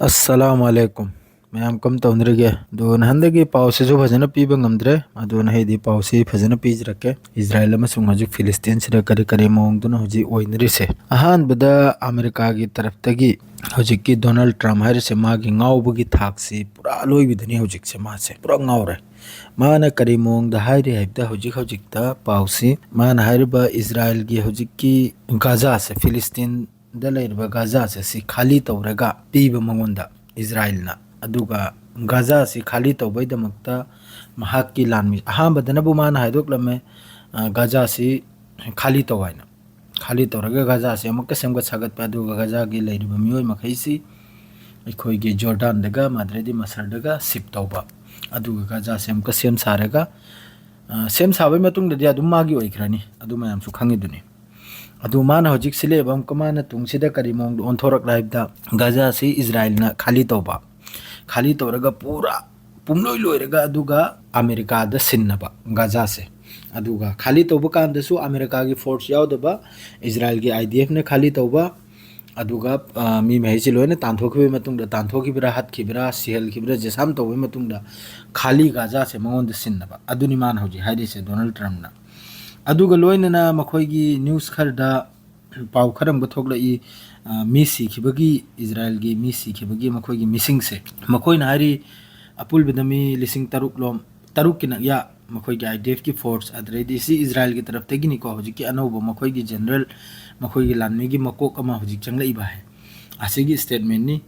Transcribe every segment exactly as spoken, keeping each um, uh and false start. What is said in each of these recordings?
ꯑꯁꯂꯥꯃꯨ ꯑꯂꯥꯏꯀꯨꯝ꯫ ꯃꯌꯥꯝ ꯀꯝ ꯇꯧꯅꯔꯤꯒꯦ? ꯑꯗꯨ ꯅꯍꯥꯟꯗꯒꯤ ꯄꯥꯎꯁꯤꯁꯨ ꯐꯖꯅ ꯄꯤꯕ ꯉꯝꯗ꯭ꯔꯦ꯫ ꯑꯗꯨꯅ ꯑꯩꯗꯤ ꯄꯥꯎꯁꯤ ꯐꯖꯅ ꯄꯤꯖꯔꯛꯀꯦ꯫ ꯏꯖꯔꯥꯏꯜ ꯑꯃꯁꯨꯡ ꯍꯧꯖꯤꯛ ꯐꯤꯂꯤꯁꯇꯤꯟꯁꯤꯗ ꯀꯔꯤ ꯀꯔꯤ ꯃꯑꯣꯡꯗꯅ ꯍꯧꯖꯤꯛ ꯑꯣꯏꯅꯔꯤꯁꯦ? ꯑꯍꯥꯟꯕꯗ ꯑꯃꯦꯔꯤꯀꯥꯒꯤ ꯇꯔꯞꯇꯒꯤ ꯍꯧꯖꯤꯛꯀꯤ ꯗꯣꯅꯥꯜꯗ ꯇ꯭ꯔꯝꯞ ꯍꯥꯏꯔꯤꯁꯦ ꯃꯥꯒꯤ ꯉꯥꯎꯕꯒꯤ ꯊꯥꯛꯁꯤ ꯄꯨꯔꯥ ꯂꯣꯏꯕꯤꯗꯅꯤ꯫ ꯍꯧꯖꯤꯛꯁꯦ ꯃꯥꯁꯦ ꯄꯨꯔꯥ ꯉꯥꯎꯔꯦ꯫ ꯃꯥꯅ ꯀꯔꯤ ꯃꯑꯣꯡꯗ ꯍꯥꯏꯔꯤ ꯍꯥꯏꯕꯗ, ꯍꯧꯖꯤꯛ ꯍꯧꯖꯤꯛꯇ ꯄꯥꯎꯁꯤ ꯃꯥꯅ ꯍꯥꯏꯔꯤꯕ ꯏꯖꯔꯥꯏꯜꯒꯤ ꯍꯧꯖꯤꯛꯀꯤ ꯒꯥꯖꯥꯁꯦ, ꯐꯤꯂꯤꯁꯇꯤꯟ ꯗ ꯂꯩꯔꯤꯕ ꯒꯥꯖꯥꯁꯦ ꯁꯤ ꯈꯥꯂꯤ ꯇꯧꯔꯒ ꯄꯤꯕ ꯃꯉꯣꯟꯗ ꯏꯖꯔꯥꯏꯜꯅ꯫ ꯑꯗꯨꯒ ꯒꯥꯖꯥꯁꯤ ꯈꯥꯂꯤ ꯇꯧꯕꯩꯗꯃꯛꯇ ꯃꯍꯥꯛꯀꯤ ꯂꯥꯟꯃꯤ ꯑꯍꯥꯟꯕꯗꯅꯕꯨ ꯃꯥꯅ ꯍꯥꯏꯗꯣꯛꯂꯝꯃꯦ, ꯑ, ꯒꯥꯖꯥꯁꯤ ꯈꯥꯂꯤ ꯇꯧ ꯍꯥꯏꯅ꯫ ꯈꯥꯂꯤ ꯇꯧꯔꯒ ꯒꯥꯖꯥꯁꯤ ꯑꯃꯨꯛꯀ ꯁꯦꯝꯒꯠ ꯁꯥꯒꯠꯄ, ꯑꯗꯨꯒ ꯒꯥꯖꯥꯒꯤ ꯂꯩꯔꯤꯕ ꯃꯤꯑꯣꯏ ꯃꯈꯩꯁꯤ ꯑꯩꯈꯣꯏꯒꯤ ꯖꯣꯔꯗꯥꯟꯗꯒ ꯃꯥꯗ꯭ꯔꯦꯗꯤ ꯃꯁꯔꯗꯒ ꯁꯤꯞ ꯇꯧꯕ, ꯑꯗꯨꯒ ꯒꯥꯖꯥꯁꯤ ꯑꯃꯨꯛꯀ ꯁꯦꯝ ꯁꯥꯔꯒ, ꯑ, ꯁꯦꯝ ꯁꯥꯕꯒꯤ ꯃꯇꯨꯡꯗꯗꯤ ꯑꯗꯨꯝ ꯃꯥꯒꯤ ꯑꯣꯏꯈ꯭ꯔꯅꯤ, ꯑꯗꯨ ꯃꯌꯥꯝꯁꯨ ꯈꯪꯉꯤꯗꯨꯅꯤ꯫ ꯑꯗꯨ ꯃꯥꯅ ꯍꯧꯖꯤꯛ ꯁꯤꯜꯂꯛꯏꯕ ꯑꯃꯨꯛꯀ ꯃꯥꯅ ꯇꯨꯡꯁꯤꯗ ꯀꯔꯤ ꯃꯑꯣꯡꯗ ꯑꯣꯟꯊꯣꯔꯛꯂꯦ ꯍꯥꯏꯕꯗ, ꯒꯥꯖꯥꯁꯤ ꯏꯖꯔꯥꯏꯜꯅ ꯈꯥꯂꯤ ꯇꯧꯕ, ꯈꯥꯂꯤ ꯇꯧꯔꯒ ꯄꯨꯔꯥ ꯄꯨꯝꯂꯣꯏ ꯂꯣꯏꯔꯒ ꯑꯗꯨꯒ ꯑꯃꯦꯔꯤꯀꯥꯗ ꯁꯤꯟꯅꯕ ꯒꯥꯖꯥꯁꯦ꯫ ꯑꯗꯨꯒ ꯈꯥꯂꯤ ꯇꯧꯕ ꯀꯥꯟꯗꯁꯨ ꯑꯃꯦꯔꯤꯀꯥꯒꯤ ꯐꯣꯔꯁ ꯌꯥꯎꯗꯕ, ꯏꯖꯔꯥꯏꯜꯒꯤ ꯑꯥꯏ ꯗꯤ ꯑꯦꯐꯅ ꯈꯥꯂꯤ ꯇꯧꯕ, ꯑꯗꯨꯒ, ꯑ, ꯃꯤ ꯃꯍꯩꯁꯤ ꯂꯣꯏꯅ ꯇꯥꯟꯊꯣꯛꯈꯤꯕꯒꯤ ꯃꯇꯨꯡꯗ, ꯇꯥꯟꯊꯣꯛꯈꯤꯕ꯭ꯔꯥ, ꯍꯥꯠꯈꯤꯕ꯭ꯔꯥ, ꯁꯤꯍꯟꯈꯤꯕ꯭ꯔꯥ, ꯖꯦꯁꯥꯝ ꯇꯧꯕꯒꯤ ꯃꯇꯨꯡꯗ ꯈꯥꯂꯤ ꯒꯥꯖꯥꯁꯦ ꯃꯉꯣꯟꯗ ꯁꯤꯟꯅꯕ, ꯑꯗꯨꯅꯤ ꯃꯥꯅ ꯍꯧꯖꯤꯛ ꯍꯥꯏꯔꯤꯁꯦ ꯗꯣꯅꯥꯜꯗ ꯇ꯭ꯔꯝꯞꯅ꯫ ꯑꯗꯨꯒ ꯂꯣꯏꯅꯅ ꯃꯈꯣꯏꯒꯤ ꯅ꯭ꯌꯨꯁ ꯈꯔꯗ ꯄꯥꯎ ꯈꯔ ꯑꯃꯒ ꯊꯣꯛꯂꯛꯏ, ꯑ, ꯃꯤ ꯁꯤꯈꯤꯕꯒꯤ, ꯏꯖꯔꯥꯏꯜꯒꯤ ꯃꯤ ꯁꯤꯈꯤꯕꯒꯤ ꯃꯈꯣꯏꯒꯤ ꯃꯤꯁꯤꯡꯁꯦ, ꯃꯈꯣꯏꯅ ꯍꯥꯏꯔꯤ ꯑꯄꯨꯟꯕꯗ ꯃꯤ ꯂꯤꯁꯤꯡ ꯇꯔꯨꯛ ꯂꯣꯝ, ꯇꯔꯨꯛꯀꯤ ꯅꯛꯌꯥ ꯃꯈꯣꯏꯒꯤ ꯑꯥꯏ ꯗꯤ ꯑꯦꯐꯀꯤ ꯐꯣꯔꯁ, ꯑꯗꯨꯗꯩꯗꯤ ꯁꯤ ꯏꯖꯔꯥꯏꯜꯒꯤ ꯇꯔꯞꯇꯒꯤꯅꯤꯀꯣ, ꯍꯧꯖꯤꯛꯀꯤ ꯑꯅꯧꯕ ꯃꯈꯣꯏꯒꯤ ꯖꯦꯅꯔꯦꯜ, ꯃꯈꯣꯏꯒꯤ ꯂꯥꯟꯃꯤꯒꯤ ꯃꯀꯣꯛ ꯑꯃ ꯍꯧꯖꯤꯛ ꯆꯪꯂꯛꯏꯕ ꯍꯥꯏ, ꯑꯁꯤꯒꯤ ꯁ꯭ꯇꯦꯠꯃꯦꯟꯅꯤ꯫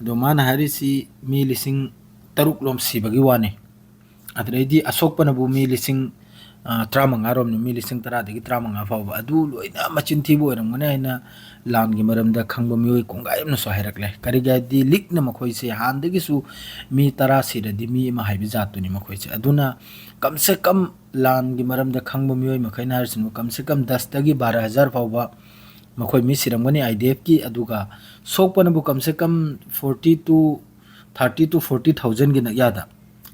ꯑꯗꯣ ꯃꯥꯅ ꯍꯥꯏꯔꯤꯁꯤ ꯃꯤ ꯂꯤꯁꯤꯡ ꯇꯔꯨꯛ ꯂꯣꯝ ꯁꯤꯕꯒꯤ ꯋꯥꯅꯤ꯫ ꯑꯗꯨꯗꯩꯗꯤ ꯑꯁꯣꯛꯄꯅꯕꯨ ꯃꯤ ꯂꯤꯁꯤꯡ, ꯑ, ꯇꯔꯥꯃꯉꯥ ꯔꯣꯝꯅꯤ, ꯃꯤ ꯂꯤꯁꯤꯡ ꯇꯔꯥꯗꯒꯤ ꯇꯔꯥꯃꯉꯥ ꯐꯥꯎꯕ꯫ ꯑꯗꯨ ꯂꯣꯏꯅ ꯃꯆꯤꯟ ꯊꯤꯕ ꯑꯣꯏꯔꯝꯒꯅꯤ ꯍꯥꯏꯅ ꯂꯥꯟꯒꯤ ꯃꯔꯝꯗ ꯈꯪꯕ ꯃꯤꯑꯣꯏ ꯀꯣꯡꯒꯥꯏ ꯑꯃꯅꯁꯨ ꯍꯥꯏꯔꯛꯂꯦ꯫ ꯀꯔꯤꯒꯤ ꯍꯥꯏꯗꯤ ꯂꯤꯛꯅ ꯃꯈꯣꯏꯁꯦ ꯍꯥꯟꯅꯗꯒꯤꯁꯨ ꯃꯤ ꯇꯔꯥ ꯁꯤꯔꯗꯤ ꯃꯤ ꯑꯃ ꯍꯥꯏꯕ ꯖꯥꯠꯇꯨꯅꯤ ꯃꯈꯣꯏꯁꯦ꯫ ꯑꯗꯨꯅ ꯀꯝꯁꯦ ꯀꯝ ꯂꯥꯟꯒꯤ ꯃꯔꯝꯗ ꯈꯪꯕ ꯃꯤꯑꯣꯏ ꯃꯈꯩꯅ ꯍꯥꯏꯔꯤꯁꯤꯅ ꯀꯝꯁꯦ ꯀꯝ ꯗꯁꯇꯒꯤ ꯕꯥꯔꯥ ꯍꯖꯥꯔ ꯐꯥꯎꯕ ꯃꯈꯣꯏ ꯃꯤ ꯁꯤꯔꯝꯒꯅꯤ ꯑꯥꯏ ꯗꯤ ꯑꯦꯐꯀꯤ꯫ ꯑꯗꯨꯒ ꯁꯣꯛꯄꯅꯕꯨ ꯀꯝꯁꯦ ꯀꯝ forty two, thirty two forty ꯊꯥꯎꯖꯟꯒꯤ ꯅꯛꯌꯥꯗ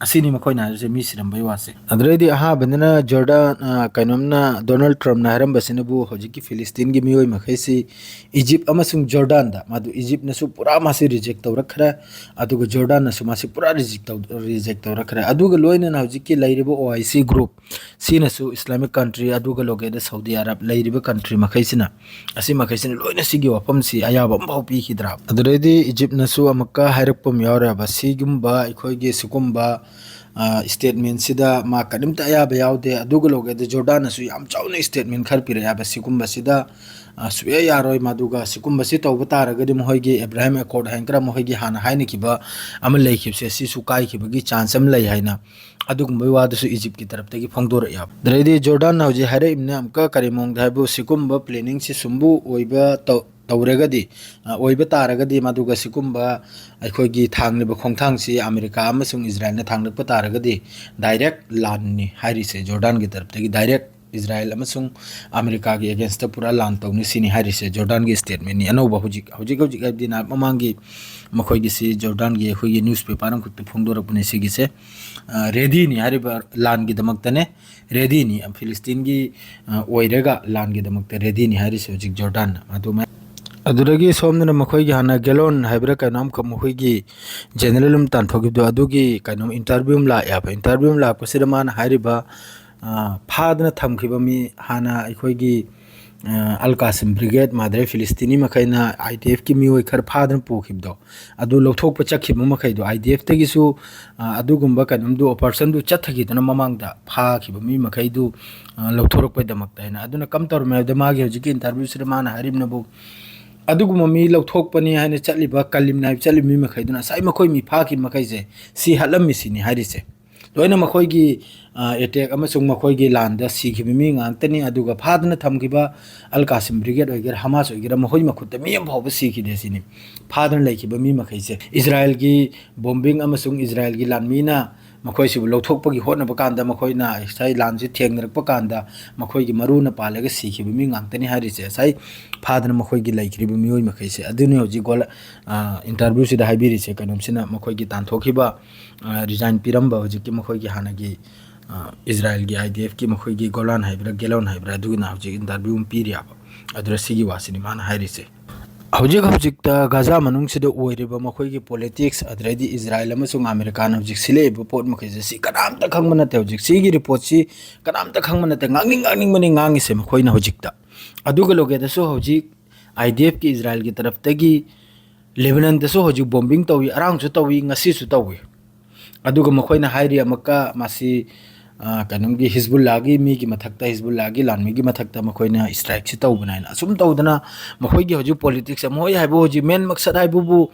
ꯑꯁꯤꯅꯤ ꯃꯈꯣꯏꯅ ꯍꯥꯏꯔꯤꯁꯦ, ꯃꯤ ꯁꯤꯔꯝꯕꯒꯤ ꯋꯥꯁꯦ꯫ ꯑꯗꯨꯗꯩꯗꯤ ꯑꯍꯥꯟꯕꯗꯅ ꯖꯣꯔꯗꯥꯟ, ꯑ, ꯀꯩꯅꯣꯝꯅ ꯗꯣꯅꯥꯜꯗ ꯇ꯭ꯔꯝꯞꯅ ꯍꯥꯏꯔꯝꯕꯁꯤꯅꯕꯨ ꯍꯧꯖꯤꯛꯀꯤ ꯐꯤꯂꯤꯁꯇꯤꯟꯒꯤ ꯃꯤꯑꯣꯏ ꯃꯈꯩꯁꯤ ꯏꯖꯤꯞ ꯑꯃꯁꯨꯡ ꯖꯣꯔꯗꯥꯟꯗ, ꯃꯗꯨ ꯏꯖꯤꯞꯅꯁꯨ ꯄꯨꯔꯥ ꯃꯥꯁꯤ ꯔꯤꯖꯦꯛ ꯇꯧꯔꯛꯈ꯭ꯔꯦ, ꯑꯗꯨꯒ ꯖꯣꯔꯗꯥꯟꯅꯁꯨ ꯃꯥꯁꯤ ꯄꯨꯔꯥ ꯔꯤꯖꯦꯛ ꯇꯧ-, ꯔꯤꯖꯦꯛ ꯇꯧꯔꯛꯈ꯭ꯔꯦ꯫ ꯑꯗꯨꯒ ꯂꯣꯏꯅꯅ ꯍꯧꯖꯤꯛꯀꯤ ꯂꯩꯔꯤꯕ ꯑꯣ I C group ꯁꯤꯅꯁꯨ Islamic country ꯑꯗꯨꯒ ꯂꯣꯀꯦꯜꯗ ꯁꯥꯎꯗꯤ ꯑꯔꯕ ꯂꯩꯔꯤꯕ ꯀꯟꯇ꯭ꯔꯤ ꯃꯈꯩꯁꯤꯅ, ꯑꯁꯤ ꯃꯈꯩꯁꯤꯅ ꯂꯣꯏꯅ ꯁꯤꯒꯤ ꯋꯥꯐꯝꯁꯤ ꯑꯌꯥꯕ ꯑꯃꯐꯥꯎ ꯄꯤꯈꯤꯗ꯭ꯔꯥ? ꯑꯗꯨꯗꯩꯗꯤ ꯏꯖꯤꯞꯅꯁꯨ ꯑꯃꯨꯛꯀ ꯍꯥꯏꯔꯛꯄ ꯑꯃ ꯌꯥꯎꯔꯦꯕ, ꯁꯤꯒꯨꯝꯕ ꯑꯩꯈꯣꯏꯒꯤ ꯁꯤꯒꯨꯝꯕ, ꯑ, ꯁ꯭ꯇꯦꯠꯃꯦꯟꯁꯤꯗ ꯃꯥ ꯀꯔꯤꯝꯇ ꯑꯌꯥꯕ ꯌꯥꯎꯗꯦ꯫ ꯑꯗꯨꯒ ꯂꯣꯀꯦꯜꯗ ꯖꯣꯔꯗꯥꯟꯅꯁꯨ ꯌꯥꯝ ꯆꯥꯎꯅ ꯁ꯭ꯇꯦꯠꯃꯦꯟ ꯈꯔ ꯄꯤꯔꯛꯑꯦꯕ, ꯁꯤꯒꯨꯝꯕꯁꯤꯗ, ꯑ, ꯁꯨꯛꯌꯥ ꯌꯥꯔꯣꯏ꯫ ꯃꯗꯨꯒ ꯁꯤꯒꯨꯝꯕꯁꯤ ꯇꯧꯕ ꯇꯥꯔꯒꯗꯤ ꯃꯈꯣꯏꯒꯤ ꯑꯦꯕ꯭ꯔꯥꯍꯤꯝ ꯑꯦꯀꯣꯔꯗ ꯍꯥꯏꯅ ꯈꯔ ꯃꯈꯣꯏꯒꯤ ꯍꯥꯟꯅ ꯍꯥꯏꯅꯈꯤꯕ ꯑꯃ ꯂꯩꯈꯤꯕꯁꯦ, ꯁꯤꯁꯨ ꯀꯥꯏꯈꯤꯕꯒꯤ ꯆꯥꯟꯁ ꯑꯃ ꯂꯩ ꯍꯥꯏꯅ ꯑꯗꯨꯒꯨꯝꯕꯒꯤ ꯋꯥꯗꯨꯁꯨ ꯏꯖꯤꯞꯀꯤ ꯇꯔꯞꯇꯒꯤ ꯐꯣꯡꯗꯣꯔꯛꯑꯦꯕ꯫ ꯑꯗꯨꯗꯩꯗꯤ ꯖꯣꯔꯗꯥꯟꯅ ꯍꯧꯖꯤꯛ ꯍꯥꯏꯔꯛꯏꯕꯅ ꯑꯃꯨꯛꯀ ꯀꯔꯤ ꯃꯑꯣꯡꯗ ꯍꯥꯏꯕꯨ, ꯁꯤꯒꯨꯝꯕ ꯄ꯭ꯂꯦꯅꯤꯡꯁꯤ ꯁꯨꯝꯕꯨ ꯑꯣꯏꯕ ꯇꯧ-, ꯇꯧꯔꯒꯗꯤ, ꯑ, ꯑꯣꯏꯕ ꯇꯥꯔꯒꯗꯤ, ꯃꯗꯨꯒ ꯁꯤꯒꯨꯝꯕ ꯑꯩꯈꯣꯏꯒꯤ ꯊꯥꯡꯂꯤꯕ ꯈꯣꯡꯊꯥꯡꯁꯤ ꯑꯃꯦꯔꯤꯀꯥ ꯑꯃꯁꯨꯡ ꯏꯖꯔꯥꯏꯜꯅ ꯊꯥꯡꯂꯛꯄ ꯇꯥꯔꯒꯗꯤ ꯗꯥꯏꯔꯦꯛ ꯂꯥꯟꯅꯤ ꯍꯥꯏꯔꯤꯁꯦ, ꯖꯣꯔꯗꯥꯟꯒꯤ ꯇꯔꯞꯇꯒꯤ ꯗꯥꯏꯔꯦꯛ ꯏꯖꯔꯥꯏꯜ ꯑꯃꯁꯨꯡ ꯑꯃꯦꯔꯤꯀꯥꯒꯤ ꯑꯦꯒꯦꯟꯁꯇ ꯄꯨꯔꯥ ꯂꯥꯟ ꯇꯧꯅꯤ ꯁꯤꯅꯤ ꯍꯥꯏꯔꯤꯁꯦ, ꯖꯣꯔꯗꯥꯟꯒꯤ ꯁ꯭ꯇꯦꯠꯃꯦꯟꯅꯤ ꯑꯅꯧꯕ ꯍꯧꯖꯤꯛ, ꯍꯧꯖꯤꯛ ꯍꯧꯖꯤꯛ ꯍꯥꯏꯕꯗꯤ ꯅꯍꯥꯛ ꯃꯃꯥꯡꯒꯤ ꯃꯈꯣꯏꯒꯤꯁꯤ ꯖꯣꯔꯗꯥꯟꯒꯤ ꯑꯩꯈꯣꯏꯒꯤ ꯅ꯭ꯌꯨꯁꯄꯦꯄꯔ ꯑꯃꯈꯛꯇ ꯐꯣꯡꯗꯣꯔꯛꯄꯅꯤ ꯁꯤꯒꯤꯁꯦ꯫ ꯑ, ꯔꯦꯗꯤꯅꯤ ꯍꯥꯏꯔꯤꯕ ꯂꯥꯟꯒꯤꯗꯃꯛꯇꯅꯦ, ꯔꯦꯗꯤꯅꯤ, ꯐꯤꯂꯤꯁꯇꯤꯟꯒꯤ, ꯑ, ꯑꯣꯏꯔꯒ ꯂꯥꯟꯒꯤꯗꯃꯛꯇ ꯔꯦꯗꯤꯅꯤ ꯍꯥꯏꯔꯤꯁꯦ ꯍꯧꯖꯤꯛ ꯖꯣꯔꯗꯥꯟꯅ꯫ ꯑꯗꯨꯃꯥꯏ-, ꯑꯗꯨꯗꯒꯤ ꯁꯣꯝꯗꯅ ꯃꯈꯣꯏꯒꯤ ꯍꯥꯟꯅ ꯒꯦꯂꯣꯟ ꯍꯥꯏꯕ꯭ꯔꯥ ꯀꯩꯅꯣ ꯑꯃꯈꯛ ꯃꯈꯣꯏꯒꯤ ꯖꯦꯅꯔꯦꯜ ꯑꯃ ꯇꯥꯟꯊꯣꯛꯈꯤꯕꯗꯣ, ꯑꯗꯨꯒꯤ ꯀꯩꯅꯣ ꯏꯟꯇꯔꯚ꯭ꯌꯨ ꯑꯃ ꯂꯥꯛꯑꯦꯕ꯫ ꯏꯟꯇꯔꯚ꯭ꯌꯨ ꯑꯃ ꯂꯥꯛꯄꯁꯤꯗ ꯃꯥꯅ ꯍꯥꯏꯔꯤꯕ, ꯑ, ꯐꯥꯗꯅ ꯊꯝꯈꯤꯕ ꯃꯤ ꯍꯥꯟꯅ ꯑꯩꯈꯣꯏꯒꯤ, ꯑ, ꯑꯜ ꯀꯥꯁꯤꯝ ꯕ꯭ꯔꯤꯒꯦꯗ, ꯃꯥꯗꯔꯦ ꯐꯤꯂꯤꯁꯇꯤꯅꯤ ꯃꯈꯩꯅ ꯑꯥꯏ ꯗꯤ ꯑꯦꯐꯀꯤ ꯃꯤꯑꯣꯏ ꯈꯔ ꯐꯥꯗꯅ ꯄꯨꯈꯤꯕꯗꯣ, ꯑꯗꯨ ꯂꯧꯊꯣꯛꯄ ꯆꯠꯈꯤꯕ ꯃꯈꯩꯗꯣ, ꯑꯥꯏ ꯗꯤ ꯑꯦꯐꯇꯒꯤꯁꯨ, ꯑ, ꯑꯗꯨꯒꯨꯝꯕ ꯀꯩꯅꯣꯝꯗꯨ, ꯑꯣꯄꯔꯦꯁꯟꯗꯨ ꯆꯠꯊꯈꯤꯗꯅ ꯃꯃꯥꯡꯗ ꯐꯥꯈꯤꯕ ꯃꯤ ꯃꯈꯩꯗꯨ, ꯑ, ꯂꯧꯊꯣꯔꯛꯄꯩꯗꯃꯛꯇ ꯍꯥꯏꯅ꯫ ꯑꯗꯨꯅ ꯀꯝ ꯇꯧꯔꯝꯃꯦ ꯍꯥꯏꯕꯗ, ꯃꯥꯒꯤ ꯍꯧꯖꯤꯛꯀꯤ ꯏꯟꯇꯔꯚ꯭ꯌꯨꯁꯤꯗ ꯃꯥꯅ ꯍꯥꯏꯔꯤꯕꯅꯕꯨ, ꯑꯗꯨꯒꯨꯝꯕ ꯃꯤ ꯂꯧꯊꯣꯛꯄꯅꯤ ꯍꯥꯏꯅ ꯆꯠꯂꯤꯕ, ꯀꯂꯤꯝꯅ ꯍꯥꯏꯕ ꯆꯠꯂꯤꯕ ꯃꯤ ꯃꯈꯩꯗꯨꯅ ꯉꯁꯥꯏ ꯃꯈꯣꯏ ꯃꯤ ꯐꯥꯈꯤꯕ ꯃꯈꯩꯁꯦ ꯁꯤ ꯍꯥꯠꯂꯝꯃꯤꯁꯤꯅꯤ ꯍꯥꯏꯔꯤꯁꯦ꯫ ꯂꯣꯏꯅ ꯃꯈꯣꯏꯒꯤ, ꯑ, ꯑꯦꯇꯦꯛ ꯑꯃꯁꯨꯡ ꯃꯈꯣꯏꯒꯤ ꯂꯥꯟꯗ ꯁꯤꯈꯤꯕ ꯃꯤ ꯉꯥꯛꯇꯅꯤ꯫ ꯑꯗꯨꯒ ꯐꯥꯗꯅ ꯊꯝꯈꯤꯕ ꯑꯜ ꯀꯥꯁꯤꯝ ꯕ꯭ꯔꯤꯒꯦꯗ ꯑꯣꯏꯒꯦꯔꯥ, ꯍꯃꯥꯁ ꯑꯣꯏꯒꯦꯔꯥ, ꯃꯈꯣꯏ ꯃꯈꯨꯠꯇ ꯃꯤ ꯑꯃ ꯐꯥꯎꯕ ꯁꯤꯈꯤꯗꯦ ꯁꯤꯅꯤ꯫ ꯐꯥꯗꯅ ꯂꯩꯈꯤꯕ ꯃꯤ ꯃꯈꯩꯁꯦ ꯏꯖꯔꯥꯏꯜꯒꯤ ꯕꯣꯝꯕꯤꯡ ꯑꯃꯁꯨꯡ ꯏꯖꯔꯥꯏꯜꯒꯤ ꯂꯥꯟꯃꯤꯅ ꯃꯈꯣꯏꯁꯤꯕꯨ ꯂꯧꯊꯣꯛꯄꯒꯤ ꯍꯣꯠꯅꯕ ꯀꯥꯟꯗ ꯃꯈꯣꯏꯅ ꯉꯁꯥꯏ ꯂꯥꯟꯁꯤ ꯊꯦꯡꯅꯔꯛꯄ ꯀꯥꯟꯗ ꯃꯈꯣꯏꯒꯤ ꯃꯔꯨꯅ ꯄꯥꯜꯂꯒ ꯁꯤꯈꯤꯕ ꯃꯤ ꯉꯥꯛꯇꯅꯤ ꯍꯥꯏꯔꯤꯁꯦ꯫ ꯉꯁꯥꯏ ꯐꯥꯗꯅ ꯃꯈꯣꯏꯒꯤ ꯂꯩꯈ꯭ꯔꯤꯕ ꯃꯤꯑꯣꯏ ꯃꯈꯩꯁꯦ ꯑꯗꯨꯅꯤ ꯍꯧꯖꯤꯛ ꯒꯣꯂ-, ꯑ, interview ꯁꯤꯗ ꯍꯥꯏꯕꯤꯔꯤꯁꯦ꯫ ꯀꯩꯅꯣꯝꯁꯤꯅ ꯃꯈꯣꯏꯒꯤ ꯇꯥꯟꯊꯣꯛꯈꯤꯕ, ꯑ, resign ꯄꯤꯔꯝꯕ ꯍꯧꯖꯤꯛꯀꯤ ꯃꯈꯣꯏꯒꯤ ꯍꯥꯟꯅꯒꯤ, ꯑ, ꯏꯖꯔꯥꯏꯜꯒꯤ I D F ꯀꯤ ꯃꯈꯣꯏꯒꯤ ꯒꯣꯂꯥꯟ ꯍꯥꯏꯕ꯭ꯔꯥ, ꯒꯦꯂꯣꯟ ꯍꯥꯏꯕ꯭ꯔꯥ, ꯑꯗꯨꯒꯤꯅ ꯍꯧꯖꯤꯛ interview ꯑꯃ ꯄꯤꯔꯤꯑꯕ꯫ ꯑꯗꯨꯗ ꯁꯤꯒꯤ ꯋꯥꯁꯤꯅꯤ ꯃꯥꯅ ꯍꯥꯏꯔꯤꯁꯦ꯫ ꯍꯧꯖꯤꯛ ꯍꯧꯖꯤꯛꯇ ꯒꯥꯖꯥ ꯃꯅꯨꯡꯁꯤꯗ ꯑꯣꯏꯔꯤꯕ ꯃꯈꯣꯏꯒꯤ politics, ꯑꯗꯨꯗꯩꯗꯤ ꯏꯖꯔꯥꯏꯜ ꯑꯃꯁꯨꯡ ꯑꯃꯦꯔꯤꯀꯥꯅ ꯍꯧꯖꯤꯛ ꯁꯤꯜꯂꯛꯏꯕ ꯄꯣꯠ ꯃꯈꯩꯁꯦ, ꯁꯤ ꯀꯅꯥꯝꯇ ꯈꯪꯕ ꯅꯠꯇꯦ꯫ ꯍꯧꯖꯤꯛ ꯁꯤꯒꯤ report ꯁꯤ ꯀꯅꯥꯝꯇ ꯈꯪꯕ ꯅꯠꯇꯦ꯫ ꯉꯥꯡꯅꯤꯡ ꯉꯥꯡꯅꯤꯡꯕꯅꯤ ꯉꯥꯡꯉꯤꯁꯦ ꯃꯈꯣꯏꯅ ꯍꯧꯖꯤꯛꯇ꯫ ꯑꯗꯨꯒ ꯂꯣꯏꯒꯦꯗꯁꯨ ꯍꯧꯖꯤꯛ I D F ꯀꯤ ꯏꯖꯔꯥꯏꯜꯒꯤ ꯇꯔꯞꯇꯒꯤ ꯂꯦꯕꯅꯟꯗꯁꯨ ꯍꯧꯖꯤꯛ bombing ꯇꯧꯏ, ꯑꯔꯥꯡꯁꯨ ꯇꯧꯏ, ꯉꯁꯤꯁꯨ ꯇꯧꯏ꯫ ꯑꯗꯨꯒ ꯃꯈꯣꯏꯅ ꯍꯥꯏꯔꯤ ꯑꯃꯨꯛꯀ ꯃꯁꯤ, ꯑ, ꯀꯩꯅꯣꯒꯤ ꯍꯤꯖꯕꯨꯜꯂꯥꯒꯤ ꯃꯤꯒꯤ ꯃꯊꯛꯇ, ꯍꯤꯖꯕꯨꯜꯂꯥꯒꯤ ꯂꯥꯟꯃꯤꯒꯤ ꯃꯊꯛꯇ ꯃꯈꯣꯏꯅ strike ꯁꯤ ꯇꯧꯕꯅꯦ ꯍꯥꯏꯅ꯫ ꯑꯁꯨꯝ ꯇꯧꯗꯅ ꯃꯈꯣꯏꯒꯤ ꯍꯧꯖꯤꯛ politics ꯑꯃ, ꯃꯈꯣꯏ ꯍꯥꯏꯕꯨ ꯍꯧꯖꯤꯛ main ꯃꯛꯁꯠ ꯍꯥꯏꯕꯕꯨ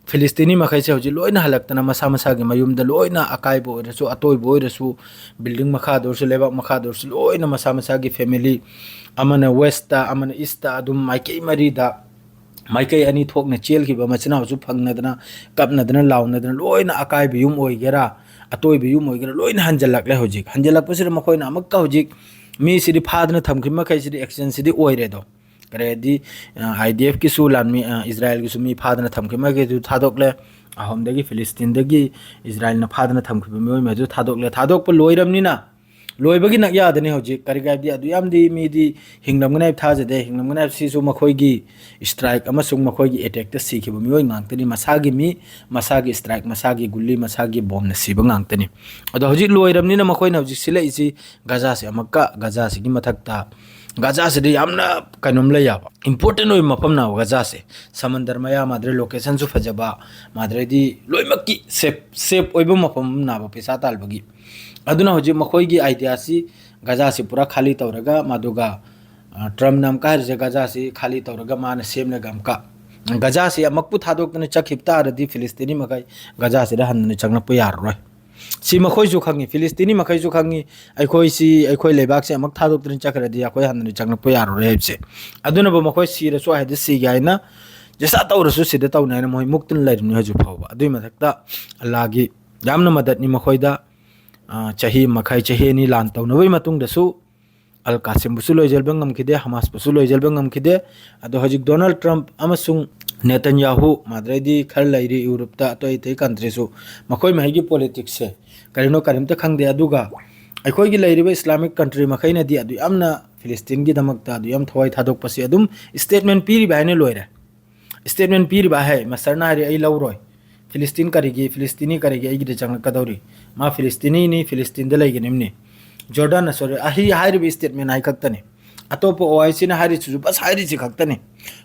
ꯐꯤꯂꯤꯁꯇꯤꯅꯤ ꯃꯈꯩꯁꯦ ꯍꯧꯖꯤꯛ ꯂꯣꯏꯅ ꯍꯜꯂꯛꯇꯅ ꯃꯁꯥ ꯃꯁꯥꯒꯤ ꯃꯌꯨꯝꯗ ꯂꯣꯏꯅ ꯑꯀꯥꯏꯕ ꯑꯣꯏꯔꯁꯨ, ꯑꯇꯣꯏꯕ ꯑꯣꯏꯔꯁꯨ, building ꯃꯈꯥꯗ ꯑꯣꯏꯔꯁꯨ, ꯂꯩꯕꯥꯛ ꯃꯈꯥꯗ ꯑꯣꯏꯔꯁꯨ, ꯂꯣꯏꯅ ꯃꯁꯥ ꯃꯁꯥꯒꯤ family, ꯑꯃꯅ west ꯇ, ꯑꯃꯅ east ꯇ, ꯑꯗꯨꯝ ꯃꯥꯏꯀꯩ ꯃꯔꯤꯗ ꯃꯥꯏꯀꯩ ꯑꯅꯤ ꯊꯣꯛꯅ ꯆꯦꯜꯈꯤꯕ ꯃꯆꯤꯟ ꯃꯅꯥꯎꯁꯨ ꯐꯪꯅꯗꯅ, ꯀꯞꯅꯗꯅ, ꯂꯥꯎꯅꯗꯅ, ꯂꯣꯏꯅ ꯑꯀꯥꯏꯕ ꯌꯨꯝ ꯑꯣꯏꯒꯦꯔꯥ, ꯑꯇꯣꯏꯕ ꯌꯨꯝ ꯑꯣꯏꯒꯦꯔꯥ, ꯂꯣꯏꯅ ꯍꯟꯖꯜꯂꯛꯂꯦ꯫ ꯍꯧꯖꯤꯛ ꯍꯟꯖꯜꯂꯛꯄꯁꯤꯗ ꯃꯈꯣꯏꯅ ꯑꯃꯨꯛꯀ ꯍꯧꯖꯤꯛ ꯃꯤꯁꯤꯗꯤ ꯐꯥꯗꯅ ꯊꯝꯈꯤꯕ ꯃꯈꯩꯁꯤꯗꯤ action ꯁꯤꯗꯤ ꯑꯣꯏꯔꯦꯗꯣ꯫ ꯀꯔꯤ ꯍꯥꯏꯗꯤ, ꯑ, I D F ꯀꯤꯁꯨ ꯂꯥꯟꯃꯤ, ꯑ, ꯏꯖꯔꯥꯏꯜꯒꯤꯁꯨ ꯃꯤ ꯐꯥꯗꯅ ꯊꯝꯈꯤꯕ ꯃꯈꯩꯗꯨ ꯊꯥꯗꯣꯛꯂꯦ꯫ ꯑꯍꯣꯝꯗꯒꯤ ꯐꯤꯂꯤꯁꯇꯤꯟꯗꯒꯤ ꯏꯖꯔꯥꯏꯜꯅ ꯐꯥꯗꯅ ꯊꯝꯈꯤꯕ ꯃꯤꯑꯣꯏ ꯃꯈꯩꯗꯨ ꯊꯥꯗꯣꯛꯂꯦ꯫ ꯊꯥꯗꯣꯛꯄ ꯂꯣꯏꯔꯕꯅꯤꯅ ꯂꯣꯏꯕꯒꯤ ꯅꯛꯌꯥꯗꯅꯤ ꯍꯧꯖꯤꯛ꯫ ꯀꯔꯤꯒꯤ ꯍꯥꯏꯕꯗꯤ ꯑꯗꯨ ꯌꯥꯝꯗꯤ ꯃꯤꯗꯤ ꯍꯤꯡꯂꯝꯒꯅꯤ ꯍꯥꯏꯕ ꯊꯥꯖꯗꯦ꯫ ꯍꯤꯡꯂꯝꯒꯅꯤ ꯍꯥꯏꯕꯁꯤꯁꯨ ꯃꯈꯣꯏꯒꯤ strike ꯑꯃꯁꯨꯡ ꯃꯈꯣꯏꯒꯤ attack ꯇ ꯁꯤꯈꯤꯕ ꯃꯤꯑꯣꯏ ꯉꯥꯛꯇꯅꯤ꯫ ꯃꯁꯥꯒꯤ ꯃꯤ, ꯃꯁꯥꯒꯤ strike, ꯃꯁꯥꯒꯤ ꯒꯨꯂꯤ, ꯃꯁꯥꯒꯤ ꯕꯣꯝꯅ ꯁꯤꯕ ꯉꯥꯛꯇꯅꯤ꯫ ꯑꯗꯣ ꯍꯧꯖꯤꯛ ꯂꯣꯏꯔꯕꯅꯤꯅ ꯃꯈꯣꯏꯅ ꯍꯧꯖꯤꯛ ꯁꯤꯜꯂꯛꯏꯁꯤ ꯒꯖꯥꯁꯦ ꯑꯃꯨꯛꯀ, ꯒꯖꯥꯁꯤꯒꯤ ꯃꯊꯛꯇ, ꯒꯖꯥꯁꯤꯗꯤ ꯌꯥꯝꯅ ꯀꯩꯅꯣꯝ ꯂꯩ ꯌꯥꯕ, important ꯑꯣꯏꯕ ꯃꯐꯝꯅꯦꯕ ꯒꯖꯥꯁꯦ꯫ ꯁꯃꯟꯗꯔ ꯃꯌꯥ, ꯃꯥꯗ꯭ꯔꯦ location ꯁꯨ ꯐꯖꯕ, ꯃꯥꯗ꯭ꯔꯦꯗꯤ ꯂꯣꯏꯅꯃꯛꯀꯤ safe, safe ꯑꯣꯏꯕ ꯃꯐꯝ ꯑꯃꯅꯦꯕ ꯄꯩꯁꯥ ꯇꯥꯟꯕꯒꯤ꯫ ꯑꯗꯨꯅ ꯍꯧꯖꯤꯛ ꯃꯈꯣꯏꯒꯤ idea ꯁꯤ ꯒꯖꯥꯁꯤ ꯄꯨꯔꯥ ꯈꯥꯂꯤ ꯇꯧꯔꯒ, ꯃꯗꯨꯒ, ꯑ, ꯇ꯭ꯔꯝꯞꯅ ꯑꯃꯨꯛꯀ ꯍꯥꯏꯔꯤꯁꯦ ꯒꯖꯥꯁꯤ ꯈꯥꯂꯤ ꯇꯧꯔꯒ ꯃꯥꯅ ꯁꯦꯝꯂꯒ ꯑꯃꯨꯛꯀ ꯒꯖꯥꯁꯤ ꯑꯃꯨꯛꯄꯨ ꯊꯥꯗꯣꯛꯇꯅ ꯆꯠꯈꯤꯕ ꯇꯥꯔꯗꯤ ꯐꯤꯂꯤꯁꯇꯤꯅꯤ ꯃꯈꯩ ꯒꯖꯥꯁꯤꯗ ꯍꯟꯗꯅ ꯆꯪꯂꯛꯄ ꯌꯥꯔꯔꯣꯏ꯫ ꯁꯤ ꯃꯈꯣꯏꯁꯨ ꯈꯪꯉꯤ, ꯐꯤꯂꯤꯁꯇꯤꯅꯤ ꯃꯈꯩꯁꯨ ꯈꯪꯉꯤ, ꯑꯩꯈꯣꯏꯁꯤ, ꯑꯩꯈꯣꯏ ꯂꯩꯕꯥꯛꯁꯦ ꯑꯃꯨꯛ ꯊꯥꯗꯣꯛꯇꯅ ꯆꯠꯈ꯭ꯔꯗꯤ ꯑꯩꯈꯣꯏ ꯍꯟꯗꯅ ꯆꯪꯂꯛꯄ ꯌꯥꯔꯔꯣꯏ ꯍꯥꯏꯕꯁꯦ꯫ ꯑꯗꯨꯅꯕꯨ ꯃꯈꯣꯏ ꯁꯤꯔꯁꯨ ꯍꯥꯏꯗꯤ ꯁꯤꯒꯦ ꯍꯥꯏꯅ, ꯖꯤꯁꯥ ꯇꯧꯔꯁꯨ ꯁꯤꯗ ꯇꯧꯅꯤ ꯍꯥꯏꯅ ꯃꯣꯏ ꯃꯨꯛꯇꯅ ꯂꯩꯔꯤꯕꯅꯤ ꯍꯧꯖꯤꯛ ꯐꯥꯎꯕ꯫ ꯑꯗꯨꯒꯤ ꯃꯊꯛꯇ ꯑꯜꯂꯥꯒꯤ ꯌꯥꯝꯅ ꯃꯗꯠꯅꯤ ꯃꯈꯣꯏꯗ꯫ ꯑ, ꯆꯍꯤ ꯃꯈꯥꯏ, ꯆꯍꯤ ꯑꯅꯤ ꯂꯥꯟ ꯇꯧꯅꯕꯒꯤ ꯃꯇꯨꯡꯗꯁꯨ ꯑꯜ ꯀꯥꯁꯤꯝꯕꯨꯁꯨ ꯂꯣꯏꯁꯤꯟꯕ ꯉꯝꯈꯤꯗꯦ, ꯍꯃꯥꯁꯄꯨꯁꯨ ꯂꯣꯏꯁꯤꯟꯕ ꯉꯝꯈꯤꯗꯦ꯫ ꯑꯗꯣ ꯍꯧꯖꯤꯛ ꯗꯣꯅꯥꯜꯗ ꯇ꯭ꯔꯝꯞ ꯑꯃꯁꯨꯡ ꯅꯦꯇꯟꯌꯥꯍꯨ, ꯃꯥꯗ꯭ꯔꯩꯗꯤ ꯈꯔ ꯂꯩꯔꯤ ꯌꯨꯔꯣꯞꯇ, ꯑꯇꯩ ꯑꯇꯩ ꯀꯟꯇ꯭ꯔꯤꯁꯨ, ꯃꯈꯣꯏ ꯃꯍꯩꯒꯤ ꯄꯣꯂꯤꯇꯤꯛꯁꯁꯦ ꯀꯔꯤꯅꯣ ꯀꯔꯤꯝꯇ ꯈꯪꯗꯦ꯫ ꯑꯗꯨꯒ ꯑꯩꯈꯣꯏꯒꯤ ꯂꯩꯔꯤꯕ ꯏꯁꯂꯥꯃꯤꯛ ꯀꯟꯇ꯭ꯔꯤ ꯃꯈꯩꯅꯗꯤ ꯑꯗꯨ ꯌꯥꯝꯅ ꯐꯤꯂꯤꯁꯇꯤꯟꯒꯤꯗꯃꯛꯇ ꯑꯗꯨ ꯌꯥꯝ ꯊꯋꯥꯏ ꯊꯥꯗꯣꯛꯄꯁꯦ ꯑꯗꯨꯝ ꯁ꯭ꯇꯦꯠꯃꯦꯟ ꯄꯤꯔꯤꯕ ꯍꯥꯏꯅ ꯂꯣꯏꯔꯦ꯫ ꯁ꯭ꯇꯦꯠꯃꯦꯟ ꯄꯤꯔꯤꯕ ꯍꯥꯏ, ꯃꯁꯇꯔꯅ ꯍꯥꯏꯔꯤ, "ꯑꯩ ꯂꯧꯔꯣꯏ, ꯐꯤꯂꯤꯁꯇꯤꯟ ꯀꯔꯤꯒꯤ, ꯐꯤꯂꯤꯁꯇꯤꯅꯤ ꯀꯔꯤꯒꯤ ꯑꯩꯒꯤꯗ ꯆꯪꯂꯛꯀꯗꯧꯔꯤ? ꯃꯥ ꯐꯤꯂꯤꯁꯇꯤꯅꯤꯅꯤ, ꯐꯤꯂꯤꯁꯇꯤꯟꯗ ꯂꯩꯒꯅꯤꯝꯅꯤ"꯫ ꯖꯣꯔꯗꯥꯟꯅ ꯁꯣꯔꯤ ꯑꯍꯤ ꯍꯥꯏꯔꯤꯕ ꯁ꯭ꯇꯦꯠꯃꯦꯟ ꯍꯥꯏ ꯈꯛꯇꯅꯤ꯫ ꯑꯇꯣꯞꯄ ꯑꯣ ꯑꯥꯏ ꯁꯤꯅ ꯍꯥꯏꯔꯤꯁꯤꯁꯨ ꯕꯁ ꯍꯥꯏꯔꯤꯁꯤ ꯈꯛꯇꯅꯤ꯫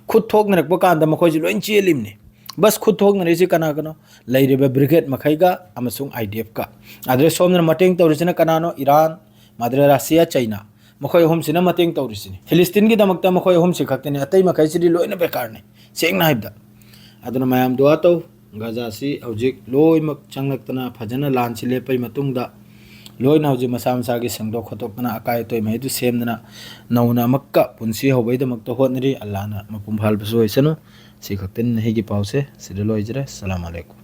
ꯈꯨꯠ ꯊꯣꯛꯅꯔꯛꯄ ꯀꯥꯟꯗ ꯃꯈꯣꯏꯁꯤ ꯂꯣꯏ ꯆꯦꯜꯂꯤꯝꯅꯤ꯫ ꯕꯁ ꯈꯨꯠ ꯊꯣꯛꯅꯔꯤꯁꯤ ꯀꯅꯥ ꯀꯅꯣ? ꯂꯩꯔꯤꯕ ꯕ꯭ꯔꯤꯒꯦꯗ ꯃꯈꯩꯒ ꯑꯃꯁꯨꯡ ꯑꯥꯏ ꯗꯤ ꯑꯦꯐꯀ꯫ ꯑꯗꯨꯗ ꯁꯣꯝꯗꯅ ꯃꯇꯦꯡ ꯇꯧꯔꯤꯁꯤꯅ ꯀꯅꯥꯅꯣ? ꯏꯔꯥꯟ, ꯃꯥꯗ꯭ꯔꯦ ꯔꯁꯤꯌꯥ, ꯆꯩꯅꯥ꯫ ꯃꯈꯣꯏ ꯑꯍꯨꯝꯁꯤꯅ ꯃꯇꯦꯡ ꯇꯧꯔꯤꯁꯤꯅꯤ꯫ ꯐꯤꯂꯤꯁꯇꯤꯟꯒꯤꯗꯃꯛꯇ ꯃꯈꯣꯏ ꯑꯍꯨꯝꯁꯤ ꯈꯛꯇꯅꯤ, ꯑꯇꯩ ꯃꯈꯩꯁꯤꯗꯤ ꯂꯣꯏꯅ ꯕꯦꯀꯥꯔꯅꯤ, ꯁꯦꯡꯅ ꯍꯥꯏꯕꯗ꯫ ꯑꯗꯨꯅ ꯃꯌꯥꯝ ꯗꯨꯋꯥ ꯇꯧ, ꯒꯥꯖꯥꯁꯤ ꯍꯧꯖꯤꯛ ꯂꯣꯏꯅꯃꯛ ꯆꯪꯂꯛꯇꯅ ꯐꯖꯅ ꯂꯥꯟꯁꯤ ꯂꯦꯞꯄꯩ ꯃꯇꯨꯡꯗ ꯂꯣꯏꯅ ꯍꯧꯖꯤꯛ ꯃꯁꯥ ꯃꯁꯥꯒꯤ ꯁꯦꯡꯗꯣꯛ ꯈꯣꯠꯇꯣꯛꯇꯅ ꯑꯀꯥꯏ ꯑꯇꯣꯏ ꯃꯍꯩꯗꯨ ꯁꯦꯝꯗꯅ ꯅꯧꯅ ꯑꯃꯨꯛꯀ ꯄꯨꯟꯁꯤ ꯍꯧꯕꯩꯗꯃꯛꯇ ꯍꯣꯠꯅꯔꯤ꯫ ꯑꯜꯂꯥꯅ ꯃꯄꯨꯡ ꯐꯥꯍꯟꯕꯁꯨ ꯑꯣꯏꯁꯅꯨ꯫ ꯁꯤ ꯈꯛꯇꯅꯤ ꯅꯍꯤꯒꯤ ꯄꯥꯎꯁꯦ꯫ ꯁꯤꯗ ꯂꯣꯏꯖꯔꯦ꯫ ꯑꯁꯂꯥꯃꯨ ꯑꯂꯩꯀꯨꯝ꯫